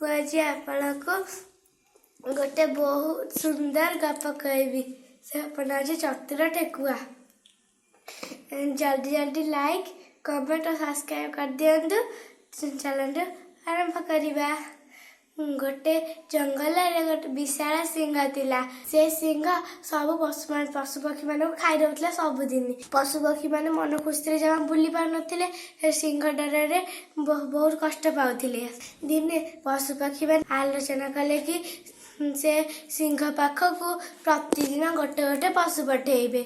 ମୁଁ ଆଜି ଆପଣଙ୍କୁ ଗୋଟେ ବହୁତ ସୁନ୍ଦର ଗପ କହିବି। ସେ ଗପ ନାଁ ହେଉଛି ଚତୁର ଠେକୁଆ। ଜଲ୍ଦି ଜଲ୍ଦି ଲାଇକ୍, କମେଣ୍ଟ ଓ ସବସ୍କ୍ରାଇବ୍ କରିଦିଅନ୍ତୁ। ଚାଲନ୍ତୁ ଆରମ୍ଭ କରିବା। ଗୋଟେ ଜଙ୍ଗଲରେ ଗୋଟେ ବିଶାଳ ସିଂହ ଥିଲା। ସେ ସିଂହ ସବୁ ପଶୁପକ୍ଷୀମାନଙ୍କୁ ଖାଇ ଦେଉଥିଲା ସବୁଦିନ। ପଶୁପକ୍ଷୀମାନେ ମନ ଖୁସିରେ ଜମା ବୁଲି ପାରୁନଥିଲେ। ସେ ସିଂହ ଡରରେ ବହୁତ କଷ୍ଟ ପାଉଥିଲେ। ଦିନେ ପଶୁପକ୍ଷୀମାନେ ଆଲୋଚନା କଲେ କି ସେ ସିଂହ ପାଖକୁ ପ୍ରତିଦିନ ଗୋଟେ ଗୋଟେ ପଶୁ ପଠେଇବେ।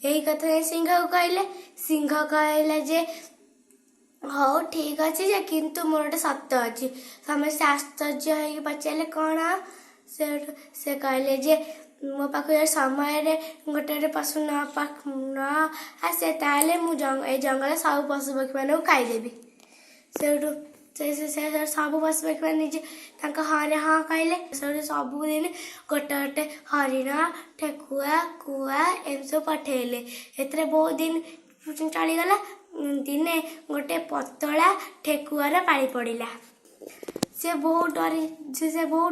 ଏହି କଥା ଯାଇ ସିଂହକୁ କହିଲେ। ସିଂହ କହିଲା ଯେ, ହଉ, ଠିକ ଅଛି ଯେ, କିନ୍ତୁ ମୋର ଗୋଟେ ସର୍ତ୍ତ ଅଛି। ସମସ୍ତେ ଆଶ୍ଚର୍ଯ୍ୟ ହେଇକି ପଚାରିଲେ, କ'ଣ? ସେ କହିଲେ ଯେ, ମୋ ପାଖକୁ ଯଦି ସମୟରେ ଗୋଟେ ଗୋଟେ ପଶୁ ନ ଆସେ, ତାହେଲେ ମୁଁ ଏ ଜଙ୍ଗଲରେ ସବୁ ପଶୁପକ୍ଷୀମାନଙ୍କୁ ଖାଇଦେବି। ସେଇଠୁ ସେ ସବୁ ପଶୁପକ୍ଷୀମାନେ ନିଜେ ତାଙ୍କ ହଁରେ ହଁ କହିଲେ। ସେଇଠୁ ସବୁଦିନ ଗୋଟେ ଗୋଟେ ହରିଣ, ଠେକୁଆ, କୁଆ ଏମିତି ସବୁ ପଠେଇଲେ। ଏଥିରେ ବହୁତ ଦିନ ଚଳିଗଲା। ଦିନେ ଗୋଟେ ପତଳା ଠେକୁଆର ପାଳି ପଡ଼ିଲା। ସେ ବହୁତ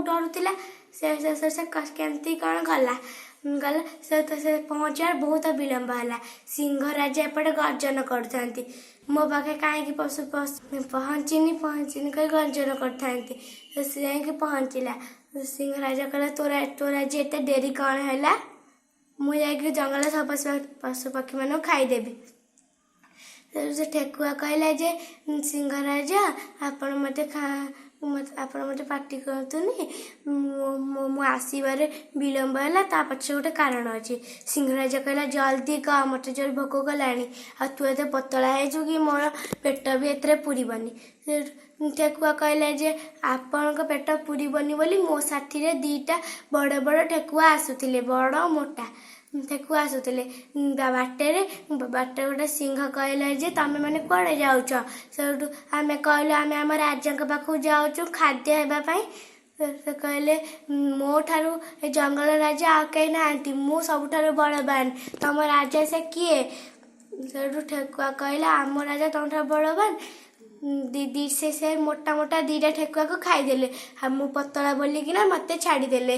ଡରୁଥିଲା। ସେ ସେ ସେ ସେ କେମିତି କ'ଣ ଗଲା ଗଲା। ସେ ତ ସେ ପହଞ୍ଚିବାର ବହୁତ ବିଳମ୍ବ ହେଲା। ସିଂହ ରାଜା ଏପଟେ ଗର୍ଜନ କରୁଥାନ୍ତି, ମୋ ପାଖେ କାହିଁକି ପଶୁ ପହଞ୍ଚିନି ପହଞ୍ଚିନି କହି ଗର୍ଜନ କରିଥାନ୍ତି। ସେ ଯାଇକି ପହଞ୍ଚିଲା। ସିଂହ ରାଜା କହିଲା, ତୋର ଆଜି ଏତେ ଡେରି କ'ଣ ହେଲା? ମୁଁ ଯାଇକି ଜଙ୍ଗଲରେ ସବୁ ପଶୁପକ୍ଷୀମାନଙ୍କୁ ଖାଇଦେବି। ସେ ଠେକୁଆ କହିଲା ଯେ, ସିଂହରାଜା, ଆପଣ ମୋତେ ପାଟି କରନ୍ତୁନି। ମୁଁ ଆସିବାରେ ବିଳମ୍ବ ହେଲା, ତା ପଛରେ ଗୋଟେ କାରଣ ଅଛି। ସିଂହରାଜା କହିଲା, ଜଲ୍ଦି କହ, ମୋତେ ଜୋର ଭୋକ କଲାଣି। ଆଉ ତୁ ଏତେ ପତଳା ହେଇଛୁ କି ମୋର ପେଟ ବି ଏଥିରେ ପୁରିବନି। ସେ ଠେକୁଆ କହିଲା ଯେ, ଆପଣଙ୍କ ପେଟ ପୁରିବନି ବୋଲି ମୋ ସାଥିରେ ଦିଟା ବଡ଼ ବଡ଼ ଠେକୁଆ ଆସୁଥିଲେ, ବଡ଼ ମୋଟା ଠେକୁଆ ଆସୁଥିଲେ। ବାଟରେ ବାଟରେ ଗୋଟେ ସିଂହ କହିଲା ଯେ, ତମେ ମାନେ କୁଆଡ଼େ ଯାଉଛ? ସେଇଠୁ ଆମେ କହିଲୁ, ଆମେ ଆମ ରାଜାଙ୍କ ପାଖକୁ ଯାଉଛୁ ଖାଦ୍ୟ ହେବା ପାଇଁ। ସେ କହିଲେ, ମୋ ଠାରୁ ଏ ଜଙ୍ଗଲ ରାଜା ଆଉ କେହି ନାହାନ୍ତି, ମୁଁ ସବୁଠାରୁ ବଳବାନ। ତମ ରାଜା ସେ କିଏ? ସେଇଠୁ ଠେକୁଆ କହିଲା, ଆମ ରାଜା ତମଠାରୁ ବଳବାନ। ଦି ସେ ମୋଟା ମୋଟା ଦିଟା ଠେକୁଆକୁ ଖାଇଦେଲେ, ଆଉ ମୁଁ ପତଳା ବୋଲିକିନା ମତେ ଛାଡ଼ିଦେଲେ।